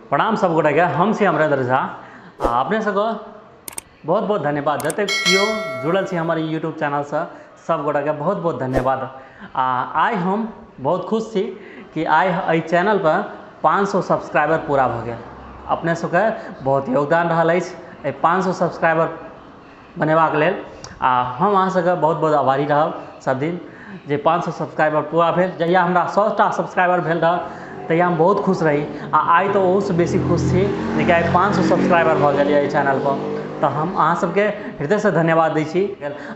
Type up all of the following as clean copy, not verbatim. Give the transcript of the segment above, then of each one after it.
प्रणाम सब गोटेके, हम छी अमरेंद्र झा। आ अपने सबके बहुत बहुत धन्यवाद, जतेक केओ जुड़ल छी हमर यूट्यूब चैनलसँ सब गोटेके बहुत बहुत धन्यवाद। आ आइ हम बहुत खुश छी कि आइ एहि चैनल पर 500 सब्सक्राइबर पूरा भऽ गेल। अपने सबके बहुत योगदान रहल अछि एहि 500 सब्सक्राइबर बनेबाक लेल। आ हम अहाँ सबके बहुत बहुत आभारी रहब सब दिन जे 500 सब्सक्राइबर पूरा भेल। जहिया हमरा 100टा सब्सक्राइबर भेल रहए तहिया हम बहुत खुश रही, आ आइ तऽ ओहूसँ बेसी खुश छी जेकि आइ 500 सब्सक्राइबर भऽ गेल एहि चैनलपर। तऽ हम अहाँ सबके हृदयसँ धन्यवाद दै छी।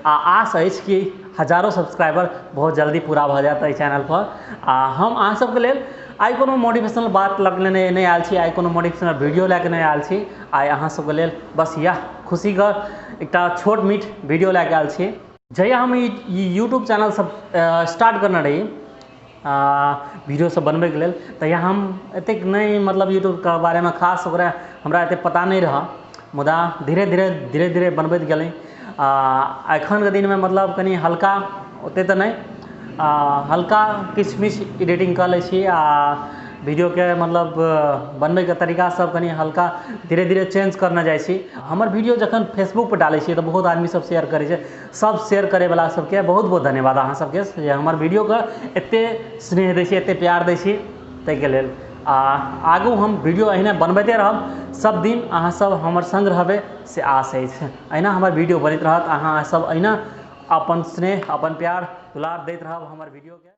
आ आश अछि कि हजारो सब्सक्राइबर बहुत जल्दी पूरा भऽ जायत एहि चैनलपर। आ हम अहाँ सबके लेल आइ कोनो मोटिवेशनल बात लऽ कऽ नहि आयल छी, आइ कोनो मोटिवेशनल वीडियो लए कऽ नहि आयल छी। आइ अहाँ सबके लेल बस इएह खुशीके एकटा छोट मीठ वीडियो लए कऽ आयल छी। जहिया हम ई यूट्यूब चैनल सब स्टार्ट करने रही वीडियो सब बनबैके लेल, तहिया हम एतेक नहि मतलब यूट्यूबके बारेमे खास ओकरा हमरा एतेक पता नहि रहए, मुदा धीरे धीरे धीरे धीरे बनबैत गेलै। आ एखनके दिनमे मतलब कनि हल्का ओतेक तऽ नहि, हल्का किछु मिछु एडिटिंग कऽ लै छी आ वीडियोके मतलब बनबैके तरीका सब कनि हल्का धीरे धीरे चेंज करने जाइ छी। हमर वीडियो जखन फेसबुकपर डालै छियै तऽ बहुत आदमी सब शेयर करै छै। सब शेयर करैवला सबके बहुत बहुत धन्यवाद अहाँ सबके जे हमर वीडियोके एतेक स्नेह दै छी, एतेक प्यार दै छी, ताहिके लेल। आ आगू हम वीडियो अहिना बनबैते रहब, सब दिन अहाँ सब हमर संग रहबै से आश अछि। अहिना हमर वीडियो बनैत रहत, अहाँ सब अहिना अपन स्नेह अपन प्यार दुलार दैत रहब हमर वीडियोके।